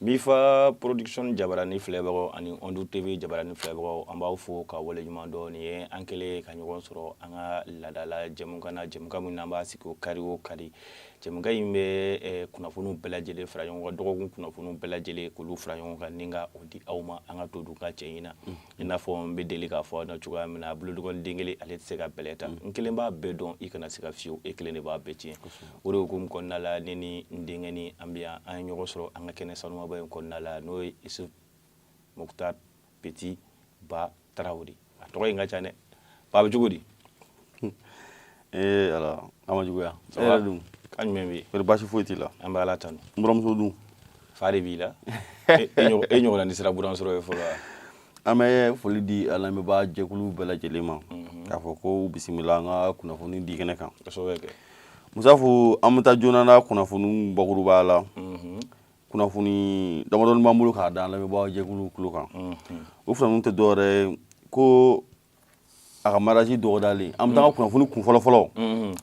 Mifa Production jabarani filɛbagaw ani Onde TV jabarani filɛbagaw, an b'aw fo ka waleɲuman dɔn. Nin ye an kɛlen ka ɲɔgɔn sɔrɔ an ka laadala jɛmukan na, jɛmukan min n'an b'a sigi o kari o kari. Jɛmukan in bɛ kunnafoniw bɛɛ lajɛlen fara ɲɔgɔn kan, dɔgɔkun kunnafoniw bɛɛ lajɛlen k'olu fara ɲɔgɔn kan ni ka o di aw ma an ka to dun ka cɛ in na. I n'a fɔ n bɛ deli k'a fɔ aw ɲɛna cogoya min na, bolodɔgɔnin den kelen ale tɛ se ka bɛlɛ ta. N kelen b'a bɛɛ dɔn, i kana se ka fiyewu, e kelen de b'a bɛɛ tiɲɛ. O de hukumu kɔnɔna la, ne ni n denkɛ ni an bɛ yan, an ye ɲɔgɔn sɔrɔ an ka kɛnɛ sanumaba in kɔnɔna la, n'o ye Isuf Mukutar Petit Ba Tarawele. A tɔgɔ in ka ca dɛ. Ba bɛ cogo di? Ee ala, a ma juguya. E yɛrɛ dun? Kan jumɛn bɛ yen? Kɔri baasi foyi t'i la? An bɛ Ala tanu. N buramuso dun? Fa de b'i la. E ɲɔgɔnna ni sera buran sɔrɔ ye fɔlɔ wa? An bɛ foli di an lamɛnbaa jɛkulu bɛɛ lajɛlen ma k'a fɔ ko bisimila an ka kunnafoni di kɛnɛ kan. Kosɛbɛ kɛ. Musafu, an bɛ taa joona na kunnafoni bakuruba la. Kunnafoni damadɔni b'an bolo k'a da an lamɛnbaa jɛkulu tulo kan. O kunnafoni tɛ dɔwɛrɛ ye ko a ka mariage dɔgɔdalen. An bɛ taa kunnafoni kun fɔlɔ fɔlɔ.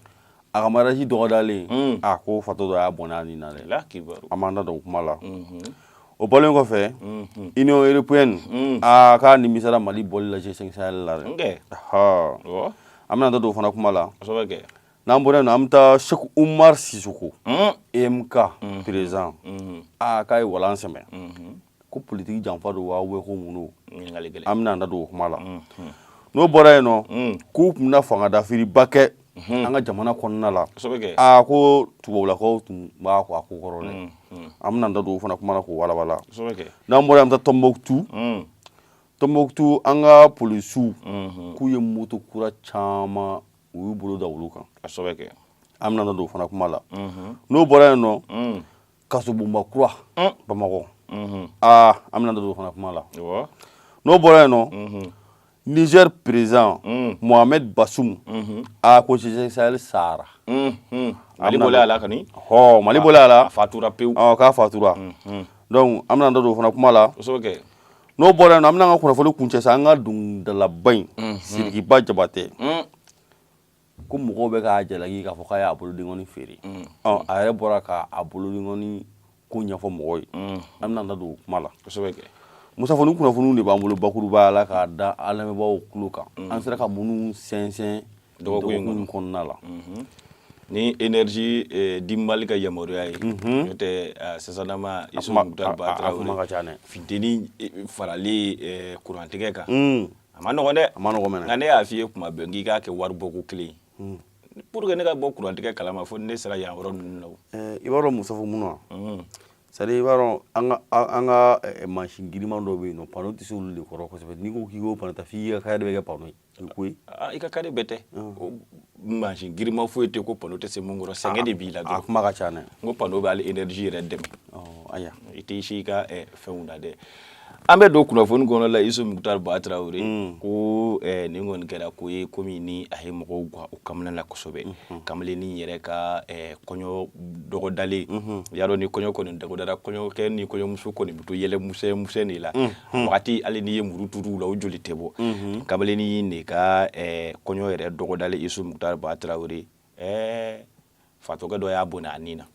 A ka mariage dɔgɔdalen, a ko fatɔ dɔ y'a bɔnɛ a ni na dɛ. An b'an da don o kuma la. O bɔlen kɔfɛ, Union européenne aa k'a nimisara Mali bɔli la G5 Sahel la dɛ. An bɛna da don o fana kuma la. N'an bɔra yen nɔ, an bɛ taa Cheikh Oumar Sissoko, EMK président, aa k'a ye walan sɛmɛ ko politiki janfa don wa ou ko mun don. An bɛna an da don o kuma la. N'o bɔra yen nɔ, k'u tun bɛna fanga dafiriba kɛ an ka jamana kɔnɔna la, aa ko tubabulakaw tun b'a a ko kɔrɔ dɛ. An bɛna an da don o fana kuma la k'o walawala. N'an bɔra yen, an bɛ taa Tɔnbɔkutu. Tɔnbɔkutu, an ka polisiw k'u ye moto kura caman, u y'u bolo da olu kan. An bɛna don o fana kuma la. N'o bɔra yen nɔ, kasobonba kura Bamakɔ, aa an bɛna don o fana kuma la. N'o bɔra yen nɔ, Niger président Mohamed Bazoum, aa ko G5 Sahel sara. Mali bɔlen a la kɔni. Hɔ, Mali bɔlen a la. A fatura pewu. Ɔ, k'a fatura. Donc an bɛna da don o fana kuma la. N'o bɔra yen nɔ, an bɛna an ka kunnafoni kuncɛ sa, an ka dundalaba in, Sidikiba Jabatɛ, ko mɔgɔw bɛ k'a jalaki k'a fɔ k'a y'a bolodenkɔni feere. Ɔ, a yɛrɛ bɔra k'a bolodenkɔni ko ɲɛfɔ mɔgɔw ye. An bɛna da don o kuma la. Musa, fɔ ni kunnafoniw de b'an bolo bakurubaya la k'a da an lamɛnbaaw tulo kan, an sera ka minnu sɛnsɛn dɔgɔkun in kɔnɔna la. Ni Énergie du Mali ka yamaruya ye, n'o tɛ sisanama Isuf Mukutar Ba Tarawele, funteni faralen kurantigɛ kan, a ma nɔgɔn dɛ. A ma nɔgɔn mɛnɛ. Nka ne y'a f'i ye kuma bɛɛ k'i k'a kɛ wari bɔko kelen ye pour que ne ka bɔ kurantigɛ kalama fo ne sera yan yɔrɔ ninnu na. I b'a dɔn Musafu, mun na? C'est à dire, i b'a dɔn an ka mansin giriman dɔw bɛ yen nɔ, panneau tɛ se olu de kɔrɔ kosɛbɛ. N'i ko k'i k'o panneau ta, f'i ka carré bɛ kɛ panneau ye koyi. I ka carré bɛɛ tɛ mansin giriman foyi tɛ ko panneau tɛ se mun kɔrɔ, sɛgɛn de b'i la. A kuma ka ca dɛ. N ko panneau bɛ hali énergie yɛrɛ dɛmɛ. Aya. I t'i si i ka fɛnw na dɛ. An bɛ don kunnafoni kɔnɔ la. Isuf Mukutar Ba Tarawele ko nin kɔni kɛra ko ye komi ni a ye mɔgɔw gan u kamana la kosɛbɛ. Kamalennin yɛrɛ ka kɔɲɔ dɔgɔdalen, y'a dɔn ni kɔɲɔ kɔni dɔgɔdara, kɔɲɔkɛ ni kɔɲɔmuso kɔni bɛ to yɛlɛ musɛ musɛ de la wagati, hali n'i ye muru turu u la, o joli tɛ bɔ. Kamalennin de ka kɔɲɔ yɛrɛ dɔgɔdalen, Isuf Mukutar Ba Tarawele, fatɔkɛ dɔ y'a bɔnɛ a ni na.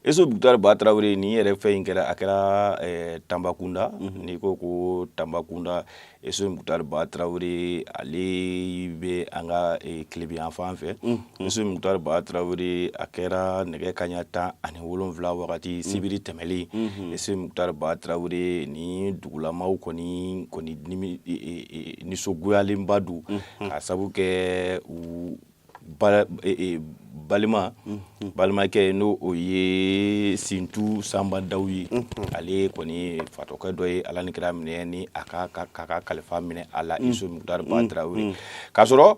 Isuf Mukutar Ba Tarawele, nin yɛrɛ fɛn in kɛra, a kɛra Tanbakunda. N'i ko ko Tanbakunda, Isuf Mukutar Ba Tarawele, ale bɛ an ka tilebin fan fɛ. Isuf Mukutar Ba Tarawele, a kɛra nɛgɛ kaɲa 17 wagati sibiri tɛmɛlen. Isuf Mukutar Ba Tarawele, ni dugulamaw kɔni nisɔngoyalenba don k'a sabu kɛ u balima balimakɛ, n'o o ye Sintu Sanba Daw ye, ale kɔni fatɔkɛ dɔ ye Ala ni kira minɛ ni a ka ka kalifa minɛ a la. Isuf Mukutar Ba Tarawele, k'a sɔrɔ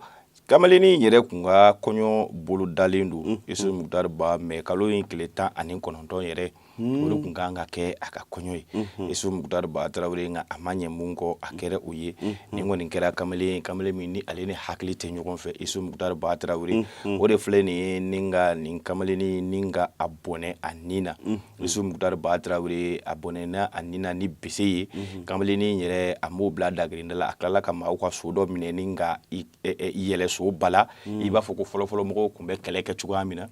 kamalennin yɛrɛ kun ka kɔɲɔ bolo dalen don, Isuf Mukutar Ba, mɛ kalo in tile 19 yɛrɛ, o de tun kan ka kɛ a ka kɔɲɔ ye, Isuf Mukutar Ba Tarawele. Nka a ma ɲɛ mun kɔ, a kɛra o ye. Nin kɔni kɛra kamalen, kamalen min ni ale ni hakili tɛ ɲɔgɔn fɛ, Isuf Mukutar Ba Tarawele, o de filɛ nin ye ni ka nin kamalennin ni ka a bɔnɛ a ni na. Isuf Mukutar Ba Tarawele, a bɔnɛna a ni na ni bese ye. Kamalennin yɛrɛ, a m'o bila dagirinda la, a tilala ka maaw ka so dɔ minɛ ni ka yɛlɛ so bala, i b'a fɔ ko fɔlɔfɔlɔ mɔgɔw tun bɛ kɛlɛ kɛ cogoya min na.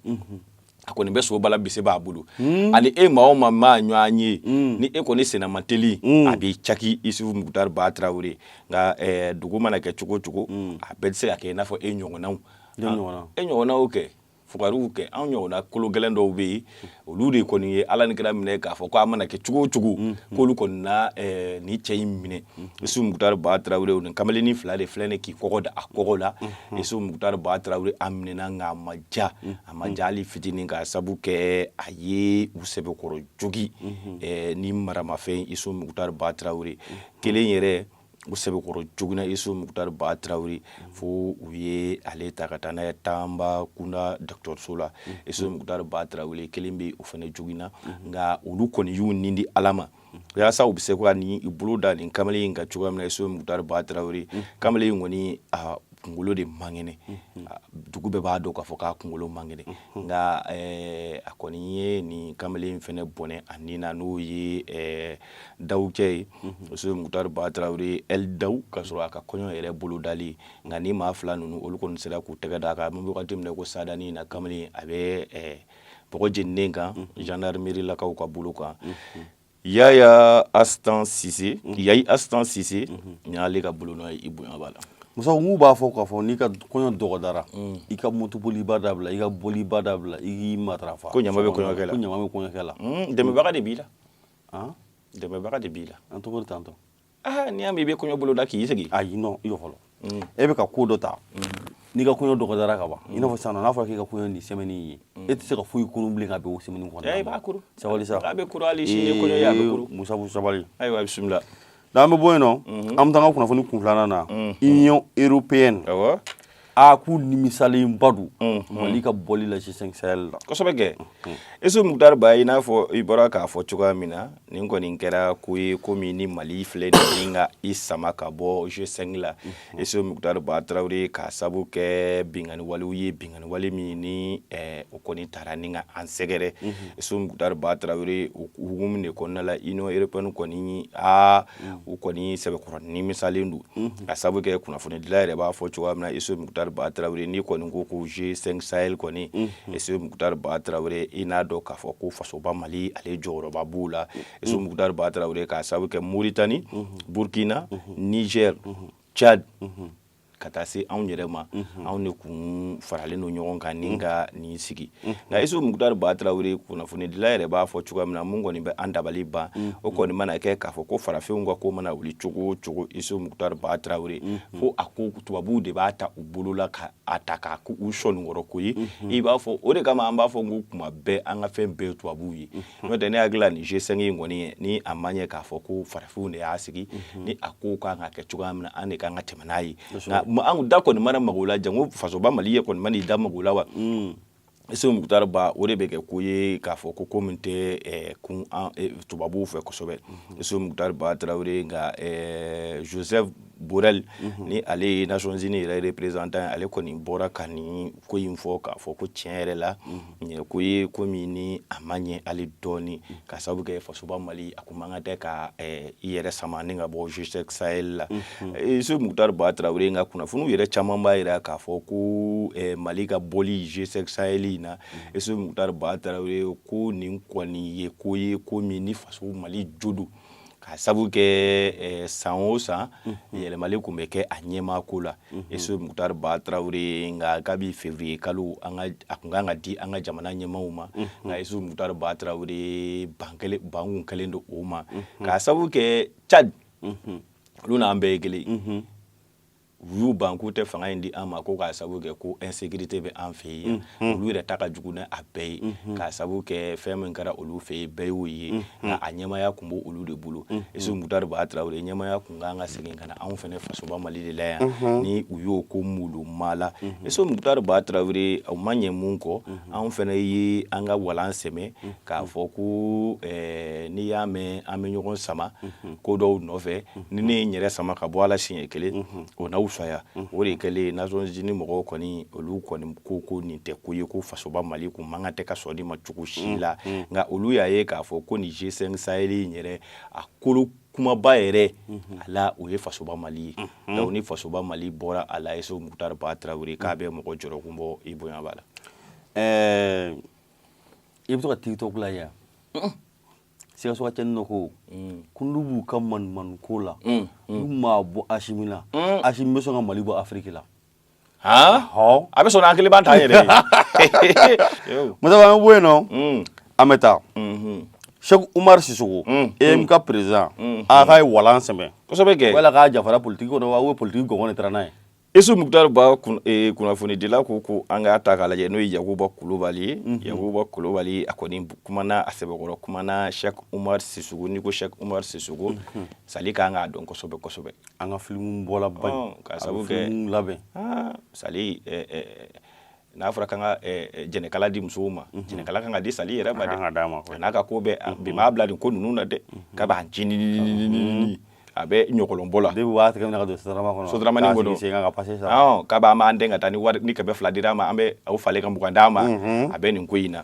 A kɔni bɛ so bala bise b'a bolo. Ani e maa o maa maa ɲɔgɔn ye, ni e kɔni senna man teli, a b'i caki, Isufu Mukutari Ba Tarawele. Nka dugu mana kɛ cogo o cogo, a bɛɛ tɛ se ka kɛ i n'a fɔ e ɲɔgɔnnaw. E ɲɔgɔnnaw kɛ fugariw kɛ, anw ɲɔgɔnna kolo gɛlɛn dɔw bɛ yen, olu de kɔni ye Ala ni kira minɛ k'a fɔ ko a mana kɛ cogo o cogo, k'olu kɔni na ni cɛ in minɛ. Isufu Mukutari Ba Tarawele, nin kamalennin fila de filɛ nin k'i kɔgɔ da a kɔgɔ la. Isufu Mukutari Ba Tarawele, a minɛna, nka a ma ja, a ma ja hali fitinin, k'a sabu kɛ a ye u sɛbɛkɔrɔ jogi ni maramafɛn. Isufu Mukutari Ba Tarawele, kelen yɛrɛ u sɛbɛkɔrɔ joginna, Isufu Mukutari Ba Tarawele, fo u ye ale ta ka taa n'a ye Tanbakunda dɔgɔtɔrɔso la. Isufu Mukutari Ba Tarawele, kelen bɛ o fana joginna, nka olu kɔni y'u nin di Ala ma walasa u bɛ se ka ni i bolo da nin kamalen in kan cogoya min na. Isufu Mukutari Ba Tarawele, kamalen in kɔni a kunkolo de man kɛnɛ, dugu bɛɛ b'a dɔn k'a fɔ k'a kunkolo man kɛnɛ, nka a kɔni ye nin kamalen in fana bɔnɛ a ni na, n'o ye Dawukɛ ye, Isufu Mukutari Ba Tarawele, El Daw, k'a sɔrɔ a ka kɔɲɔ yɛrɛ bolodali. Nka ni maa fila ninnu, olu kɔni sera k'u tɛgɛ d'a kan. An bɛ wagati min na ko sadani na, kamalen a bɛ bɔgɔ jeninen kan gendarmerie lakaw ka bolo kan. Yaya Astan Sise, Yayi Astan Sise, nin y'ale ka bolonɔ ye, i bonya b'a la. Musa, n'u b'a fɔ k'a fɔ n'i ka kɔɲɔ dɔgɔdara, i ka motoboliba dabila, i ka boliba dabila, i k'i matarafa. Ko ɲama bɛ kɔɲɔkɛ la. Ko ɲama bɛ kɔɲɔkɛ la. Dɛmɛbaga de b'i la. Dɛmɛbaga de b'i la. An tɔgɔ de tantɔ. Aa, n'i y'a mɛn i bɛ kɔɲɔ boloda k'i sigi. Ayi, non, i jɔ fɔlɔ. E bɛ ka ko dɔ ta, n'i ka kɔɲɔ dɔgɔdara ka ban, i n'a fɔ sisan n'a fɔra k'i ka kɔɲɔ nin semaine ye, e tɛ se ka foyi kuru bilen ka bɛn o semaine kɔnɔna ma. I b'a kuru. Sabali sa. A bɛ kuru, hali sini ye kɔɲɔ ye, a bɛ kuru. Musa, sabali. Ayiwa, bisimila. N'an bɛ bɔ yen nɔ, an bɛ taa an ka kunnafoni kun filanan na. Union européenne, a k'u nimisalenba don Mali ka bɔli la G5 Sahel la. Kosɛbɛ kɛ, Isufu Mukutari Ba, i n'a fɔ i bɔra k'a fɔ cogoya min na, nin kɔni kɛra ko ye komi ni Mali filɛ nin ka i sama ka bɔ G5 la, Isufu Mukutari Ba Tarawele, k'a sabu kɛ binkanni walew ye, binkanni wale min ni o kɔni taara ni ka an sɛgɛrɛ. Isufu Mukutari Ba Tarawele, o hukumu de kɔnɔna la, Union européenne kɔni, aa, u kɔni sɛbɛkɔrɔ nimisalen don, ka sabu kɛ kunnafonidila yɛrɛ b'a fɔ cogoya min na, Isufu Mukutari Ba Tarawele, n'i kɔni ko ko G5 Sahel kɔni, Isufu Mukutari Ba Tarawele, i n'a dɔn k'a fɔ ko fasoba Mali, ale jɔyɔrɔba b'o la, Isufu Mukutari Ba Tarawele, k'a sabu kɛ Moritani, Burkina, Niger, Tchad, ka taa se anw yɛrɛ ma, anw de kun faralen don ɲɔgɔn kan ni ka nin sigi. Nka Isufu Mukutari Ba Tarawele, kunnafonidila yɛrɛ b'a fɔ cogoya min na, mun kɔni bɛ an dabali ban, o kɔni mana kɛ k'a fɔ ko farafinw ka ko mana wuli cogo o cogo, Isufu Mukutari Ba Tarawele, fo a ko tubabuw de b'a ta u bolo la ka a ta k'a k'u sɔnnikɔrɔ ko ye. I b'a fɔ o de kama an b'a fɔ ko kuma bɛɛ an ka fɛn bɛɛ ye tubabuw ye. N'o tɛ, ne hakili la, nin G5 in kɔni ye, ni a ma ɲɛ k'a fɔ ko farafinw de y'a sigi, ni a ko kan ka kɛ cogoya min na, an de kan ka tɛmɛ n'a ye. Nka an da kɔni mana mago la, janko fasoba Mali ye kɔni man'i da mago la wa, Isufu Mukutari Ba, o de bɛ kɛ ko ye k'a fɔ ko min tɛ kun tubabuw fɛ kosɛbɛ, Isufu Mukutari Ba Tarawele. Nka Joseph Borrell, ni ale ye Nations Unies yɛrɛ représentant ye, ale kɔni bɔra ka nin ko in fɔ k'a fɔ ko tiɲɛ yɛrɛ la, nin ye ko ye ko min ni a ma ɲɛ hali dɔɔni, ka sababu kɛ fasoba Mali a kun man kan tɛ ka i yɛrɛ sama ni ka bɔ G5 Sahel la, Isufu Mukutari Ba Tarawele. Nka kunnafoniw yɛrɛ caman b'a jira k'a fɔ ko Mali ka bɔli G5 Sahel in na, Isufu Mukutari Ba Tarawele, ko nin kɔni ye ko ye ko min ni faso Mali jo don, ka sabu kɛ san o san yɛlɛmali tun bɛ kɛ a ɲɛmaa ko la, Isufu Mukutari Ba Tarawele. Nka kabi février kalo, an ka a tun kan ka di an ka jamana ɲɛmaaw ma, nka Isufu Mukutari Ba Tarawele, ban kelen ban kun kɛlen don o ma, ka sabu kɛ Tchad, olu n'an bɛɛ ye kelen, u y'u ban k'u tɛ fanga in di an ma, ko k'a sababu kɛ ko insécurité bɛ an fɛ yen. Olu yɛrɛ ta ka jugu ni a bɛɛ ye, k'a sababu kɛ fɛn min kɛra olu fɛ yen, bɛɛ y'o ye. Nka a ɲɛmaaya tun b'o olu de bolo, Isufu Mukutari Ba Tarawele. Ɲɛmaaya tun kan ka segin ka na anw fana fasoba Mali de la yan, ni u y'o ko mulu ma la, Isufu Mukutari Ba Tarawele, o ma ɲɛ mun kɔ, anw fana ye an ka walan sɛmɛ k'a fɔ ko n'i y'a mɛn an bɛ ɲɔgɔn sama ko dɔw nɔfɛ, ni ne ye n yɛrɛ sama ka bɔ a la siɲɛ kelen, o n'aw fisaya. O de kɛlen, Nations Unies mɔgɔw kɔni, olu kɔni ko nin tɛ ko ye, ko fasoba Mali kun man kan tɛ ka sɔn nin ma cogo si la. Nka olu y'a ye k'a fɔ ko nin G5 Sahel in yɛrɛ, a kolo kumaba yɛrɛ a la, o ye fasoba Mali ye. Donc ni fasoba Mali bɔra a la, Isufu Mukutari Ba Tarawele, k'a bɛ mɔgɔ jɔrɔkun bɔ, i bonya b'a la. I bɛ to ka TikTok lajɛ. Sikaso ka cɛnin dɔ ko ko n'u b'u ka manumanu ko la, n'u m'a bɔ Asimi la, Asimi bɛ sɔn ka Mali bɔ Afiriki la. Han, a bɛ sɔn an kelen b'an ta yɛrɛ ye. Musa, an bɛ bɔ yen nɔ, an bɛ taa Cheikh Oumar Sissoko, EMK président, a k'a ye walan sɛmɛ. Kosɛbɛ kɛ. Wala k'a jafara politique kɔnɔ wa, ou politique gɔngɔn de taara n'a ye? Isu Mukutari Ba, kunnafonidila ko an k'a ta k'a lajɛ, n'o ye Yakuba Kulubali ye. Yakuba Kulubali, a kɔni kumana a sɛbɛkɔrɔ, kumana Cheikh Oumar Sissoko. N'i ko Cheikh Oumar Sissoko, Sali kan k'a dɔn kosɛbɛ kosɛbɛ. An ka filimu bɔla ba in. K'a sababu kɛ a bɛ filimu labɛn. Sali, n'a fɔra k'an ka jɛnɛkala di musow ma, jɛnɛkala kan ka di Sali yɛrɛ ma dɛ. A kan ka d'a ma. A n'a ka ko bɛɛ bi m'a bila nin ko ninnu na dɛ, k'a b'an ci ni a bɛ ɲɔgɔlɔnbɔ la. Depuis u b'a tɛgɛ minɛ ka don sotarama kɔnɔ. Sotarama nin kɔnɔ. K'a sigi sen kan ka passer sara. K'a b'an b'an den ka taa ni wari ni 200 dira a ma, an bɛ o falen ka 20 d'a ma. A bɛ nin ko in na.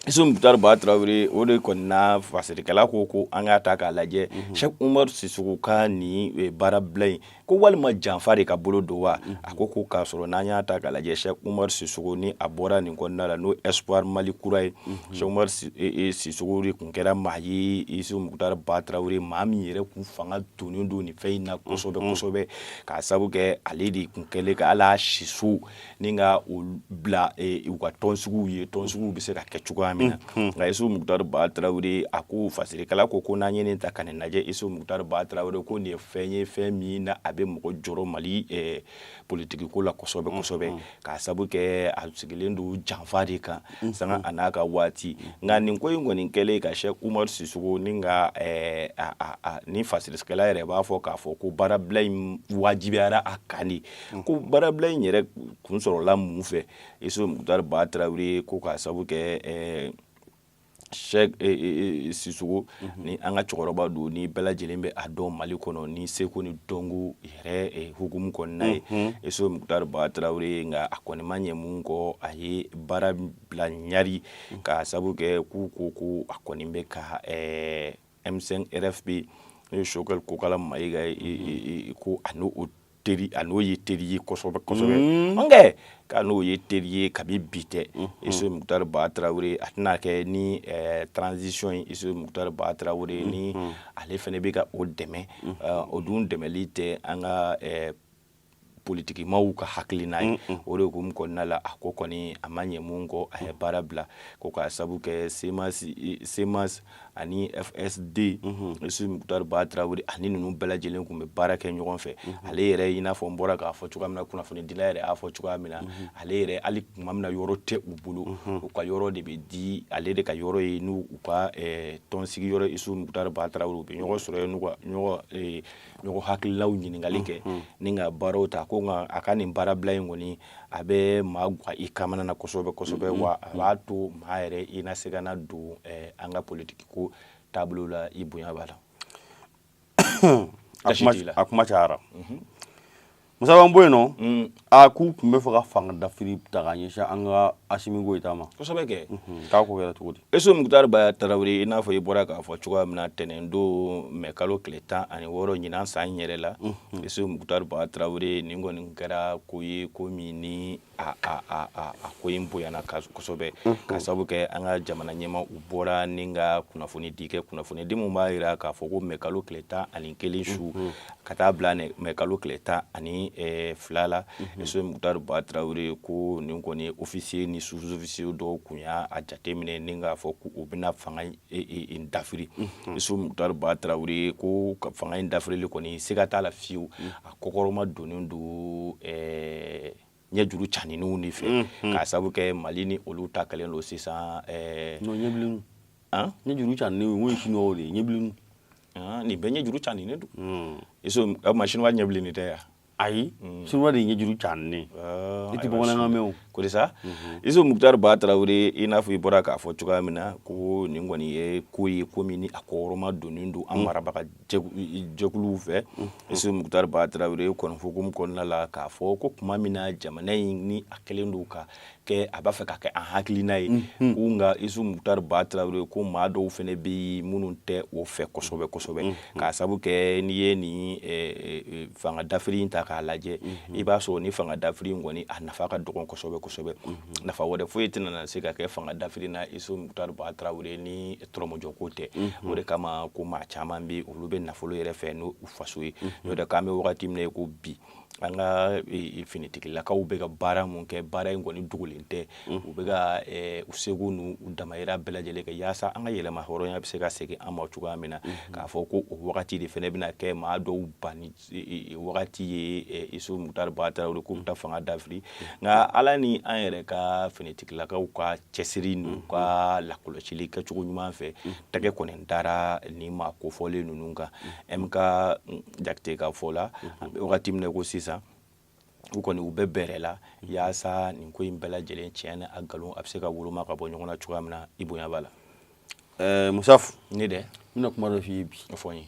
Isu Mukutari Ba Tarawele, o de kɔni na fasirikɛla ko an k'a ta k'a lajɛ, Cheikh Oumar Sissoko ka nin baara bila in, ko walima janfa de ka bolo don wa? A ko k'a sɔrɔ n'an y'a ta k'a lajɛ, Cheikh Oumar Sissoko ni a bɔra nin kɔnɔna la, n'o Espoir Mali kura ye, Cheikh Oumar Sissoko de tun kɛra maa ye, Isu Mukutari Ba Tarawele, maa min yɛrɛ kun fanga donnen don nin fɛn in na kosɛbɛ kosɛbɛ, k'a sabu kɛ ale de tun kɛlen ka ala siso ni ka o bila u ka tɔnsigiw ye, tɔnsigiw bɛ se ka kɛ cogoya min na. Nka Isu Mukutari Ba Tarawele, a ko fasirikɛla ko n'an ye nin ta ka nin lajɛ, Isu Mukutari Ba Tarawele, ko nin ye fɛn ye, fɛn min na a bɛ mɔgɔ jɔrɔ Mali politiki ko la kosɛbɛ kosɛbɛ, k'a sabu kɛ a sigilen don janfa de kan sanga a n'a ka waati. Nka nin ko in kɔni kɛlen ka Cheikh Oumar Sissoko ni ka ni fasirikɛla yɛrɛ b'a fɔ k'a fɔ ko baarabila in wajibiyara a kan de, ko baarabila in yɛrɛ kun sɔrɔla mun fɛ? Isu Mukutari Ba Tarawele ko k'a sabu kɛ Cheikh Sissoko ni an ka cɛkɔrɔba don, ni bɛɛ lajɛlen bɛ a dɔn Mali kɔnɔ ni seko ni dɔnko yɛrɛ hukumu kɔnɔna ye, Isu Mukutari Ba Tarawele. Nka a kɔni ma ɲɛ mun kɔ, a ye baara bila ɲari, k'a sabu kɛ k'u ko a kɔni bɛ ka M5 RFP, n'o ye Choguel Kokala Mayiga ye, ko a n'o teri, a n'o ye teri ye kosɛbɛ kosɛbɛ. Ɔnkɛ k'a n'o ye teri ye kabi bi tɛ. Isu Mukutari Ba Tarawele, a tɛna kɛ ni transition ye, Isu Mukutari Ba Tarawele ni ale fana bɛ ka o dɛmɛ, o dun dɛmɛli tɛ an ka politikimaw ka hakilina ye. O de hukumu kɔnɔna la, a ko kɔni a ma ɲɛ mun kɔ, a ye baara bila, ko k'a sabu kɛ CMAS ani FSD, Isu Mukutari Ba Tarawele ani ninnu bɛɛ lajɛlen tun bɛ baara kɛ ɲɔgɔn fɛ. Ale yɛrɛ, i n'a fɔ n bɔra k'a fɔ cogoya min na, kunnafonidila yɛrɛ y'a fɔ cogoya min na, ale yɛrɛ, hali tuma min na yɔrɔ tɛ u bolo, u ka yɔrɔ de bɛ di ale de ka yɔrɔ ye, n'u u ka tɔnsigi yɔrɔ, Isu Mukutari Ba Tarawele, u bɛ ɲɔgɔn sɔrɔ yen n'u ka ɲɔgɔn hakililaw ɲininkali kɛ ni ka baaraw ta. Ko nka a ka nin baarabila in kɔni, a bɛ maa gwa i kamana na kosɛbɛ kosɛbɛ, wa a b'a to maa yɛrɛ i na se ka na don an ka politiki ko taabolo la, i bonya b'a la. A kuma cayara. Musa, b'an bɔ yen nɔ, a k'u tun bɛ fɛ ka fanga dafiri ta k'a ɲɛsin an ka Asimi Goyita ma. Kosɛbɛ kɛ. K'a ko kɛra cogo di? Isu Mukutari Ba Tarawele, i n'a fɔ i bɔra k'a fɔ cogoya min na, tɛnɛn don mɛ kalo tile 16 ɲinan san in yɛrɛ la, Isu Mukutari Ba Tarawele, nin kɔni kɛra ko ye, ko min ni a ko in bonyana kosɛbɛ, ka sababu kɛ an ka jamana ɲɛmaa u bɔra ni ka kunnafoni di kɛ, kunnafoni di mun b'a jira k'a fɔ ko mɛ kalo tile 11 su ka taa bila mɛ kalo tile 12 la, Isu Mukutari Ba Tarawele, ko nin kɔni officier ni sous-officier dɔw kun y'a jateminɛ ni k'a fɔ k'u bɛna fanga in dafiri. Isu Mukutari Ba Tarawele ko fanga in dafirili kɔni siga t'a la fiyewu, a kɔkɔrɔma donnen don ɲɛjuru caninw de fɛ, k'a sababu kɛ Mali ni olu ta kɛlen don sisan. Ɲɛbilenw, ɲɛjuru caninw, o ye chinois de ye, ɲɛbilenw. Nin bɛɛ ɲɛjuru caninen don. Isu, o ma chinois ɲɛbilennen tɛ yan? Ayi, chinois de ye ɲɛjuru caninen, i tɛ bamanankan mɛn o. Ko de sa, Isu Mukutari Ba Tarawele, i n'a fɔ i bɔra k'a fɔ cogoya min na, ko nin kɔni ye ko ye, ko min ni a kɔkɔrɔma donnen don an marabaga jɛkuluw fɛ. Isu Mukutari Ba Tarawele kɔni hukumu kɔnɔna la, k'a fɔ ko tuma min na jamana in ni a kɛlen don ka kɛ, a b'a fɛ ka kɛ an hakilina ye ko nka Isu Mukutari Ba Tarawele ko maa dɔw fana bɛ yen minnu tɛ o fɛ kosɛbɛ kosɛbɛ, k'a sabu kɛ n'i ye nin fanga dafiri in ta k'a lajɛ, i b'a sɔrɔ ni fanga dafiri in kɔni a nafa ka dɔgɔn kosɛbɛ kosɛbɛ. Nafa wɛrɛ foyi tɛna se ka kɛ fanga dafiri na, Isu Mukutari Ba Tarawele, ni tɔrɔmɔjɔko tɛ. O de kama ko maa caman bɛ, olu bɛ nafolo yɛrɛ fɛ n'u faso ye. N'o tɛ, k'an bɛ wagati min na i ko bi, an ka finitigilakaw bɛ ka baara mun kɛ, baara in kɔni dogolen tɛ. U bɛ ka u seko n'u damayira bɛɛ lajɛlen kɛ yaasa an ka yɛlɛma hɔrɔnya bɛ se ka segin an ma cogoya min na. K'a fɔ ko o wagati de fana bɛna kɛ maa dɔw banni wagati ye, Isu Mukutari Ba Tarawele, k'u bɛ taa fanga dafiri. Nka Ala ni an yɛrɛ ka finitigilakaw ka cɛsiri n'u ka lakɔlɔsili kɛcogo ɲuman fɛ, tɛgɛ kɔni dara nin maa kofɔlen ninnu kan. MK Jakite ka fɔ la, an bɛ wagati min na ko sisan, u kɔni u bɛ bɛrɛ la yaasa nin ko in bɛɛ lajɛlen tiɲɛ ni a nkalon a bɛ se ka woloma ka bɔ ɲɔgɔn na cogoya min na. I bonya b'a la. Musaf. Ne dɛ. N bɛna kuma dɔ f'i ye bi. O fɔ n ye.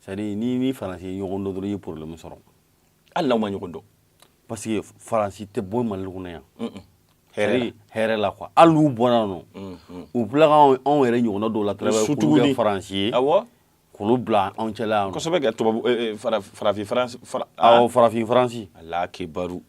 C'est à dire ni Faransi ye ɲɔgɔn dɔn dɔrɔn, i ye problème sɔrɔ. Hali n'aw ma ɲɔgɔn dɔn. Parce que Faransi tɛ bɔ Mali kɔnɔ yan. Hɛrɛ la. Hɛrɛ la quoi. Hali n'u bɔra yan nɔ, u bila ka anw yɛrɛ ɲɔgɔnna dɔw la travail k'olu kɛ Faransi ye. K'olu bila anw cɛla yan nɔ. Kosɛbɛ kɛ tubabu farafin Faransi. Awɔ, farafin Faransi. Ala kibaru.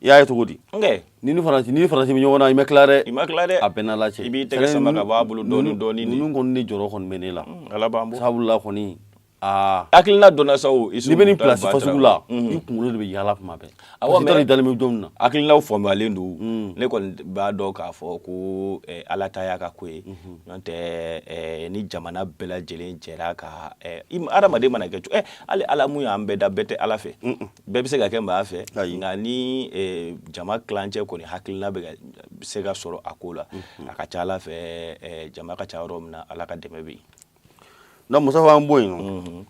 I y'a ye cogo di? Nkɛ. Ni Faransi bɛ ɲɔgɔn na, i ma tila dɛ. I ma tila dɛ. A bɛɛ n'Ala cɛ. I b'i tɛgɛ sama ka bɔ a bolo dɔɔni dɔɔni. Ninnu kɔni de jɔyɔrɔ kɔni bɛ ne la. Ala b'an bɔ. Sabula kɔni aa. Hakilina donna sa o. N'i bɛ nin place fasugu la, i kunkolo de bɛ yaala tuma bɛɛ. Awɔ, mais i dalen bɛ jɔn na. Hakilinaw faamuyalen don. Ne kɔni b'a dɔn k'a fɔ ko Ala ta y'a ka ko ye. N'o tɛ, ni jamana bɛɛ lajɛlen jɛra ka hadamaden mana kɛ cogo, hali Ala mun y'an bɛɛ da, bɛɛ tɛ Ala fɛ. Bɛɛ bɛ se ka kɛ maa fɛ. Nka ni jama tilancɛ kɔni hakilina bɛ ka se ka sɔrɔ a ko la, a ka ca Ala fɛ, jama ka ca yɔrɔ min na, Ala ka dɛmɛ bɛ yen. Donc Musafa, an bɔ yen nɔ,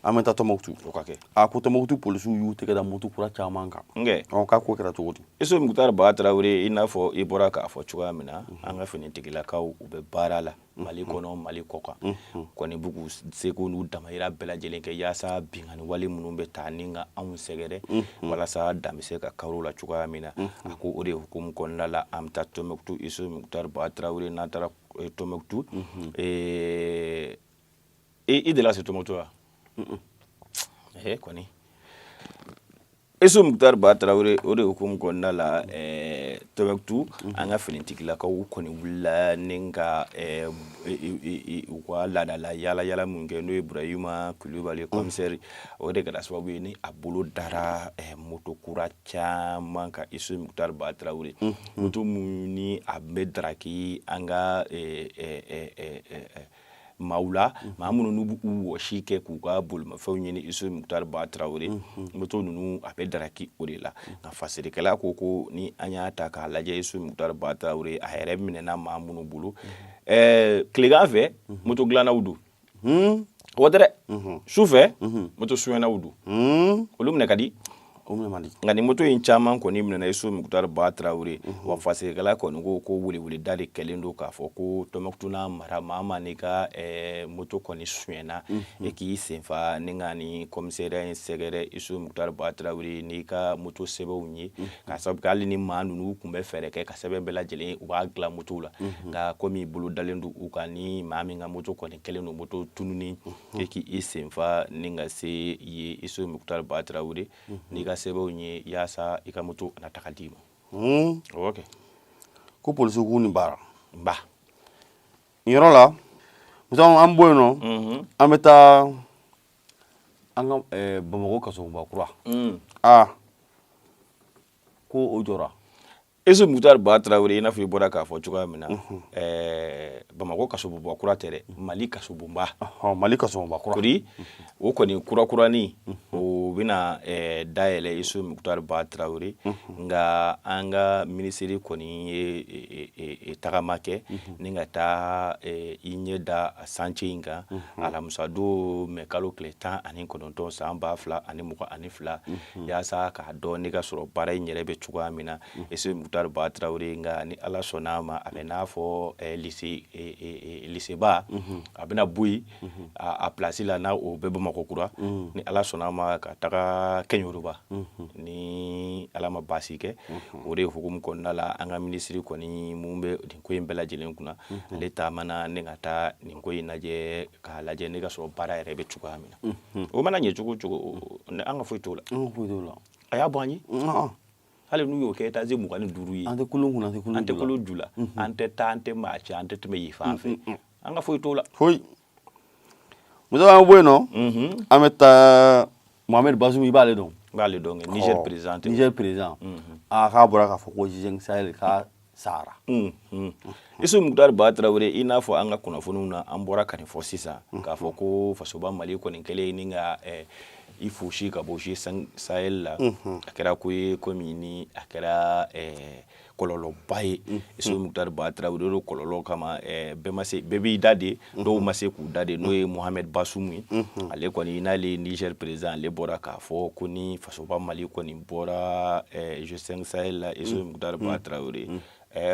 an bɛ taa Tɔnbukutu. O ka kɛ. A ko Tɔnbukutu polisiw y'u tɛgɛ da moto kura caman kan. Nkɛ. Ɔ, k'a ko kɛra cogo di? Isu Mukutari Ba Tarawele, i n'a fɔ i bɔra k'a fɔ cogoya min na, an ka finitigilakaw u bɛ baara la Mali kɔnɔ, Mali kɔkan kɔni, b'u k'u seko n'u damayira bɛɛ lajɛlen kɛ yaasa binkanni wale minnu bɛ taa ni ka anw sɛgɛrɛ, walasa dan bɛ se ka kari o la cogoya min na. A ko o de hukumu kɔnɔna la, an bɛ taa Tɔnbukutu. Isu Mukutari Ba Tarawele, n'an taara Tɔnbukutu, i delila ka se Tɔnbukutu wa? Kɔni, Isu Mukutari Ba Tarawele, o de hukumu kɔnɔna la, Tɔnbukutu, an ka finitigilakaw kɔni wulila ni ka u ka laadala yaala yaala mun kɛ, n'o ye Burahima Kulubali commissaire, o de kɛra sababu ye ni a bolo dara moto kura caman kan. Isu Mukutari Ba Tarawele, moto mun ni a bɛ daraki an ka maaw la, maa minnu n'u b'u wɔsi kɛ k'u ka bolimafɛnw ɲini. Isu Mukutari Ba Tarawele, moto ninnu a bɛ daraki o de la. Nka fasirikɛla ko ko ni an y'a ta k'a lajɛ, Isu Mukutari Ba Tarawele, a yɛrɛ minɛna maa minnu bolo, tilegan fɛ moto dilannaw don, o tɛ dɛ, su fɛ moto sonyɛnaw don, olu minɛ ka di. O minɛ man di. Nka ni moto in caman kɔni minɛna, Isu Mukutari Ba Tarawele, wa fasirikɛla kɔni ko ko weleweleda de kɛlen don k'a fɔ ko Tɔnbukutu n'a mara, maa maa n'i ka moto kɔni sonyɛna, e k'i senfa ni ka ni commissariat in sɛgɛrɛ, Isu Mukutari Ba Tarawele, n'i ka moto sɛbɛnw ye, k'a sababu kɛ hali ni maa ninnu tun bɛ fɛɛrɛ kɛ ka sɛbɛn bɛɛ lajɛlen u b'a dilan moto la, nka komi bolo dalen don u kan, ni maa min ka moto kɔni kɛlen don moto tununi, e k'i senfa ni ka se ye, Isu Mukutari Ba Tarawele, n'i ka sɛbɛnw ye, yaasa i ka moto na taga d'i ma. O kɛ. Ko polisiw k'u ni baara. Ba. Nin yɔrɔ la, Musa, an bɔ yen nɔ, an bɛ taa an ka Bamakɔ kasobonba kura. Aa, ko o jɔra. Isu Mukutari Ba Tarawele, i n'a fɔ i bɔra k'a fɔ cogoya min na, Bamakɔ kasobonba kura tɛ dɛ, Mali kasobonba. Mali kasobonba kura. Kori o kɔni kurakurani o bɛna dayɛlɛ, Isu Mukutari Ba Tarawele. Nka an ka minisiri kɔni ye tagama kɛ ni ka taa i ɲɛ da a chantier in kan alamisa don, mɛ kalo tile 19 san 2022, yaasa k'a dɔn ne ka sɔrɔ baara in yɛrɛ bɛ cogoya min na, Isu Mukutari Ba Tarawele. Nka ni Ala sɔnna a ma, a bɛ n'a fɔ lycée ba a bɛna bɔ yen a place la, n'a o bɛ Bamakɔ. Bamakɔ kura, ni Ala sɔnna a ma, ka taga Kɛɲɛroba, ni Ala ma baasi kɛ. O de hukumu kɔnɔna la, an ka minisiri kɔni mun bɛ nin ko in bɛɛ lajɛlen kunna, ale taamana ne ka taa nin ko in lajɛ, k'a lajɛ ne ka sɔrɔ baara yɛrɛ bɛ cogoya min na. O mana ɲɛ cogo o cogo, an ka foyi t'o la. An ka foyi t'o la. A y'a bɔ an ye, hali n'u y'o kɛ étage 25 ye. An tɛ kolon kunna, an tɛ kolon An tɛ kolon ju la, an tɛ taa, an tɛ maa ci, an tɛ tɛmɛ yen fan fɛ, an ka foyi t'o la. Foyi. Musa, an bɔ yen nɔ, an bɛ taa Mohamed Bazoum, i b'ale dɔn? N b'ale dɔn kɛ, Niger président tɛ? Niger président. A k'a bɔra k'a fɔ ko G5 Sahel k'a sara. Isu Mukutari Ba Tarawele, i n'a fɔ an ka kunnafoniw na, an bɔra ka nin fɔ sisan, k'a fɔ ko fasoba Mali kɔni kɛlen ni ka i fosi ka bɔ G5 Sahel la, a kɛra ko ye komi ni a kɛra kɔlɔlɔba ye. Isu Mukutari Ba Tarawele, o kɔlɔlɔ kama, bɛɛ ma se, bɛɛ b'i da de, dɔw ma se k'u da de. N'o ye Mohamed Bazoum ye, ale kɔni n'ale ye Niger président, ale bɔra k'a fɔ ko ni fasoba Mali kɔni bɔra G5 Sahel la, Isu Mukutari Ba Tarawele,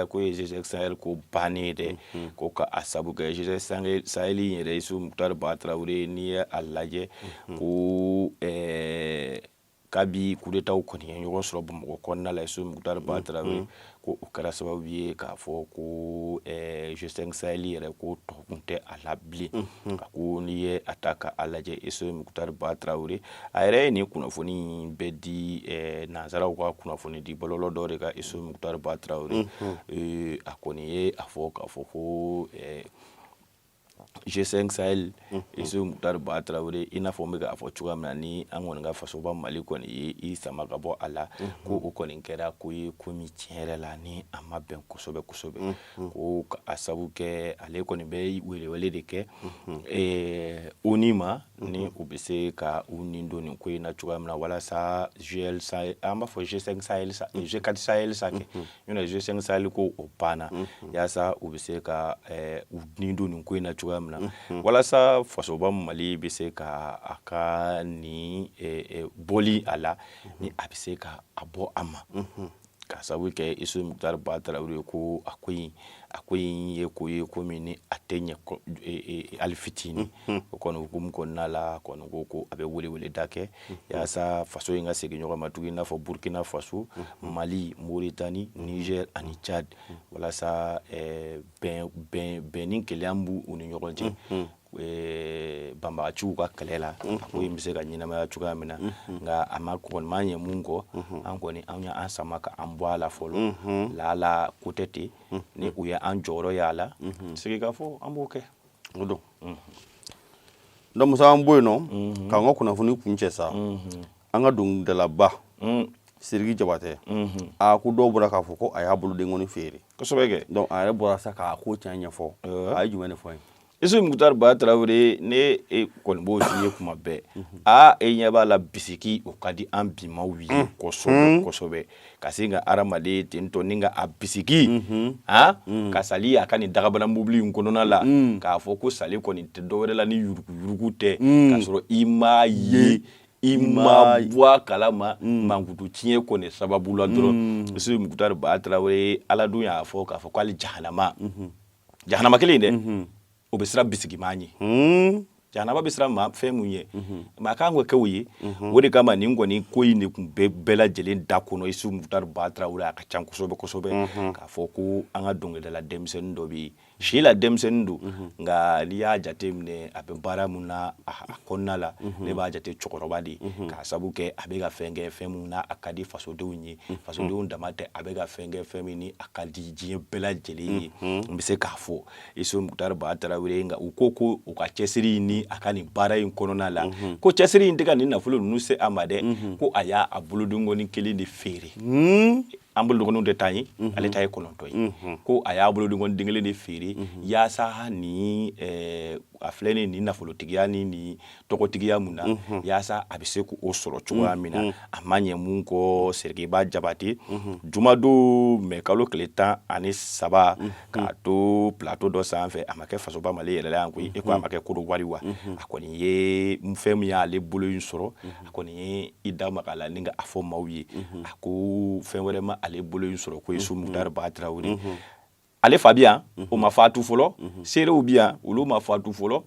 ko ye G5 Sahel ko bannen dɛ. Ko ka a sabu kɛ G5 Sahel in yɛrɛ, Isu Mukutari Ba Tarawele, n'i ye a lajɛ ko kabi coup d'état kɔni ye ɲɔgɔn sɔrɔ Bamakɔ kɔnɔna la, Isu Mukutari Ba Tarawele, ko o kɛra sababu ye k'a fɔ ko G5 Sahel yɛrɛ ko tɔ kun tɛ a la bilen. A ko n'i ye a ta ka a lajɛ, Isu Mukutari Ba Tarawele, a yɛrɛ ye nin kunnafoni in bɛɛ di nansaraw ka kunnafoni di bɔlɔlɔ dɔ de kan. Isu Mukutari Ba Tarawele, a kɔni ye a fɔ k'a fɔ ko G5 Sahel, Isu Mukutari Ba Tarawele, i n'a fɔ n bɛ k'a fɔ cogoya min na, ni an kɔni ka fasoba Mali kɔni ye i sama ka bɔ a la, ko o kɔni kɛra ko ye ko min tiɲɛ yɛrɛ la ni a ma bɛn kosɛbɛ kosɛbɛ. Ko a sabu kɛ, ale kɔni bɛ welewele de kɛ ONU ma, ni u bɛ se ka u nin don nin ko in na cogoya min na, walasa GL Sahel, an b'a fɔ G5 Sahel sa, G4 Sahel sa kɛ, n'o G5 Sahel ko o banna, yaasa u bɛ se ka u nin don nin ko in na cogoya min na, walasa fasoba Mali bɛ se ka a ka nin bɔli a la, ni a bɛ se ka a bɔ a ma. Ka sababu kɛ, Isu Mukutari Ba Tarawele ko a ko in ye ko ye ko min ni a tɛ ɲɛ hali fitinin. O kɔni hukumu kɔnɔna la kɔni, ko a bɛ weleweleda kɛ yaasa faso in ka segin ɲɔgɔn ma tugun, i n'a fɔ Burkina Faso, Mali, Mauritanie, Niger ani Tchad, walasa bɛn bɛn bɛn ni kelenya b'u u ni ɲɔgɔn cɛ banbagaciw ka kɛlɛ la, a ko in bɛ se ka ɲɛnamaya cogoya min na. Nka a ma kɔni ma ɲɛ mun kɔ, an kɔni an y'an sama ka an bɔ a la fɔlɔ. Lala ko tɛ ten, ni u ye an jɔyɔrɔ y'a la sigi ka fɔ, an b'o kɛ. O don. Donc Musa, an bɔ yen nɔ k'an ka kunnafoni kun cɛ sa, an ka dɔnkilidalaba Sidiki Jabatɛ, a ko dɔw bɔra k'a fɔ ko a y'a bolodenkɔni feere. Kosɛbɛ kɛ. Donc a yɛrɛ bɔra sa k'a ko tiɲɛ ɲɛfɔ. A ye jumɛn de fɔ an ye? Isu Mukutari Ba Tarawele, ne e kɔni b'o f'i ye kuma bɛɛ, aa, e ɲɛ b'a la, bisiki o ka di an bimaw ye kosɛbɛ kosɛbɛ, ka se ka hadamaden ten tɔ ni ka a bisiki han ka sali a ka nin dagabana mobili in kɔnɔna la, k'a fɔ ko sali kɔni tɛ dɔwɛrɛ la ni yuruguyurugu tɛ, k'a sɔrɔ i m'a ye, i ma bɔ a kalama, mankutu tiɲɛ kɔni sababu la dɔrɔn. Isu Mukutari Ba Tarawele, Ala dun y'a fɔ k'a fɔ ko hali jahanama, jahanama kelen dɛ, o bɛ siran bisikimaa ɲɛ. Jahanama bɛ siran maa fɛn mun ye, maa kan ka kɛ o ye. O de kama nin kɔni ko in de tun bɛ bɛɛ lajɛlen da kɔnɔ. Isu Mukutari Ba Tarawele, a ka ca kosɛbɛ kosɛbɛ k'a fɔ ko an ka dɔnkilidala denmisɛnnin dɔ bɛ yen, si la denmisɛnnin don, nka n'i y'a jate minɛ a bɛ baara mun na a kɔnɔna la, ne b'a jate cɛkɔrɔba de ye, k'a sabu kɛ a bɛ ka fɛn kɛ, fɛn mun na a ka di fasodenw ye, fasodenw dama tɛ, a bɛ ka fɛn kɛ, fɛn min ni a ka di diɲɛ bɛɛ lajɛlen ye. N bɛ se k'a fɔ Isu Mukutari Ba Tarawele, nka u ko ko u ka cɛsiri ni a ka nin baara in kɔnɔna la, ko cɛsiri in tɛ ka nin nafolo ninnu se a ma dɛ, ko a y'a bolodenkɔni kelen de feere. An bolodenkɔniw tɛ 10 ye, ale ta ye 9 ye. Ko a y'a bolodenkɔni den kelen de feere yaasa ni a filɛ nin nin nafolotigiya ni nin tɔgɔtigiya mun na, yaasa a bɛ se k'o sɔrɔ cogoya min na. A ma ɲɛ mun kɔ, Sirikiba Jabate, jumadon mɛ kalo tile 13, k'a to plateau dɔ sanfɛ, a ma kɛ fasoba Mali yɛrɛ la yan koyi, e ko a ma kɛ Kodowari wa? A kɔni ye fɛn min y'ale bolo in sɔrɔ, a kɔni ye i da maga a la ni ka a fɔ maaw ye. A ko fɛn wɛrɛ ma ale bolo in sɔrɔ ko Isu Mukutari Ba Tarawele. Ale fa bi yan, o ma fatu fɔlɔ. Seerew bi yan, olu ma fatu fɔlɔ.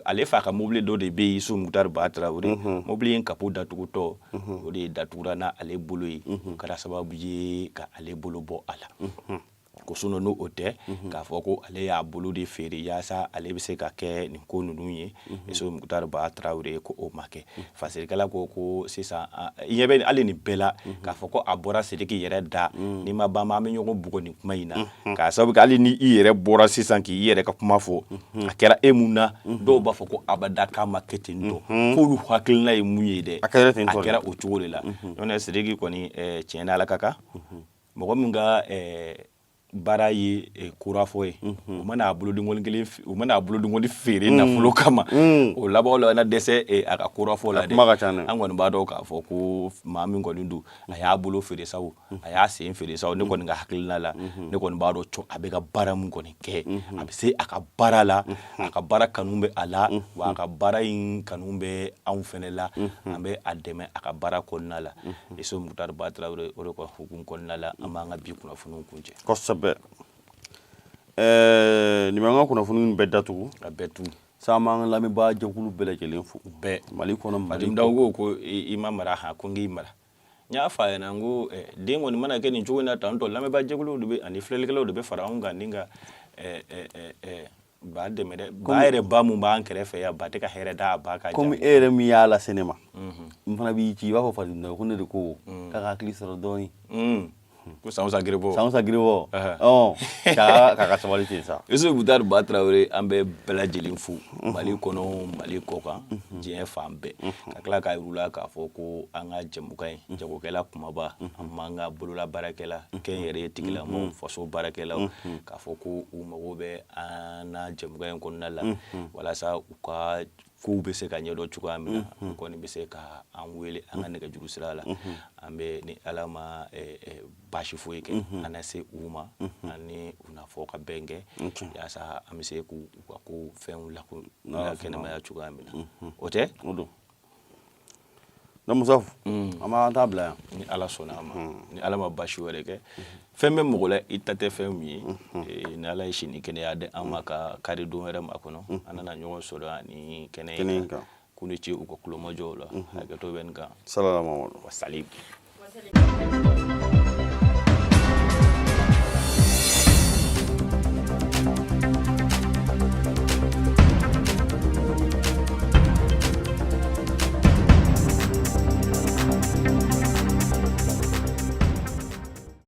Ale fa ka mobili dɔ de bɛ yen, Isu Mukutari Ba Tarawele, mobili in kapo datugutɔ, o de datugura n'ale bolo ye. O kɛra sababu ye ka ale bolo bɔ a la. Ko sinon n'o tɛ, k'a fɔ ko ale y'a bolo de feere yaasa ale bɛ se ka kɛ nin ko ninnu ye, Isu Mukutari Ba Tarawele, ko o ma kɛ. Fasirikɛla ko ko sisan i ɲɛ bɛ hali nin bɛɛ la, k'a fɔ ko a bɔra Sidiki yɛrɛ da, n'i ma ban an bɛ ɲɔgɔn bugɔ nin kuma in na, k'a sababu kɛ hali ni i yɛrɛ bɔra sisan k'i yɛrɛ ka kuma fɔ, a kɛra e mun na, dɔw b'a fɔ ko abada k'a ma kɛ ten tɔ, k'olu hakilina ye mun ye dɛ, A kɛra ten a tɔ de. kɛra o cogo de la. N'o tɛ, Sidiki kɔni, tiɲɛ na, Ala ka kan mɔgɔ min ka baara ye korafɔ ye, o mana a bolodenkɔni kelen, o mana a bolodenkɔni feere nafolo kama, o laban la na dɛsɛ a ka korafɔ la dɛ. Kuma ka ca dɛ. An kɔni b'a dɔn k'a fɔ ko maa min kɔni don, a y'a bolo feere sa o, a y'a sen feere sa o, ne kɔni ka hakilina la, ne kɔni b'a dɔn a bɛ ka baara min kɔni kɛ, a bɛ se a ka baara la, a ka baara kanu bɛ a la, wa a ka baara in kanu bɛ anw fɛnɛ la. An bɛ a dɛmɛ a ka baara kɔnɔna la. Isu Mukutari Ba Tarawele, o de ka hukumu kɔnɔna la, an b'an ka bi kunnafoniw kuncɛ. Kosɛbɛ. Nin b'an ka kunnafoni bɛɛ datugu. A bɛɛ tu. Sa, an b'an lamɛnbaa jɛkulu bɛɛ lajɛlen fo. Bɛɛ. Mali kɔnɔ, Mali Fatim Daw ko i ma mara han, ko n k'i mara. N y'a fɔ a ɲɛna, n ko den kɔni mana kɛ nin cogo in na tantɔ, lamɛnbaa jɛkuluw de bɛ ani filɛlikɛlaw de bɛ fara anw kan ni ka ba dɛmɛ dɛ. Ba yɛrɛ, ba mun b'an kɛrɛfɛ yan, ba tɛ ka hɛrɛ da a ba ka. Komi e yɛrɛ min y'a lase ne ma, n fana b'i ci, i b'a fɔ Fatim Daw ko ne de ko k'a ka hakili sɔrɔ dɔɔni. Ko san o san giribɔ. San o san giribɔ. Ɔ, k'a ka sabali ten sa. Isu Mukutari Ba Tarawele, an bɛ bɛɛ lajɛlen fo, Mali kɔnɔ, Mali kɔkan, diɲɛ fan bɛɛ, ka tila k'a yir'u la k'a fɔ ko an ka jɛmukan in, jagokɛla kumaba, an b'an ka bolola baarakɛla, kɛnyɛrɛye tigilamɔgɔw, faso baarakɛlaw, k'a fɔ ko u mago bɛ an na jɛmukan in kɔnɔna la, walasa u ka kow bɛ se ka ɲɛdɔn cogoya min na. U kɔni bɛ se ka an wele an ka nɛgɛjuru sira la. An bɛ ni Ala ma baasi foyi kɛ, an na se u ma ani u na fɔ ka bɛn kɛ, yaasa an bɛ se k'u ka ko fɛnw lakɛnɛmaya cogoya min na. O tɛ? O don. Donc Musa, an b'an ta bila yan. Ni Ala sɔnna a ma, ni Ala ma baasi wɛrɛ kɛ, fɛn bɛ mɔgɔ la i ta tɛ fɛn min ye. Ni Ala ye sini kɛnɛya di an ma, ka kari don wɛrɛ ma kɔnɔ, an nana ɲɔgɔn sɔrɔ ani kɛnɛ kɛnɛ in kan. K'u ni ce u ka kulomajɔw la. Hakɛto bɛ nin kan. Salala Mamadu. Wasali. Wasali.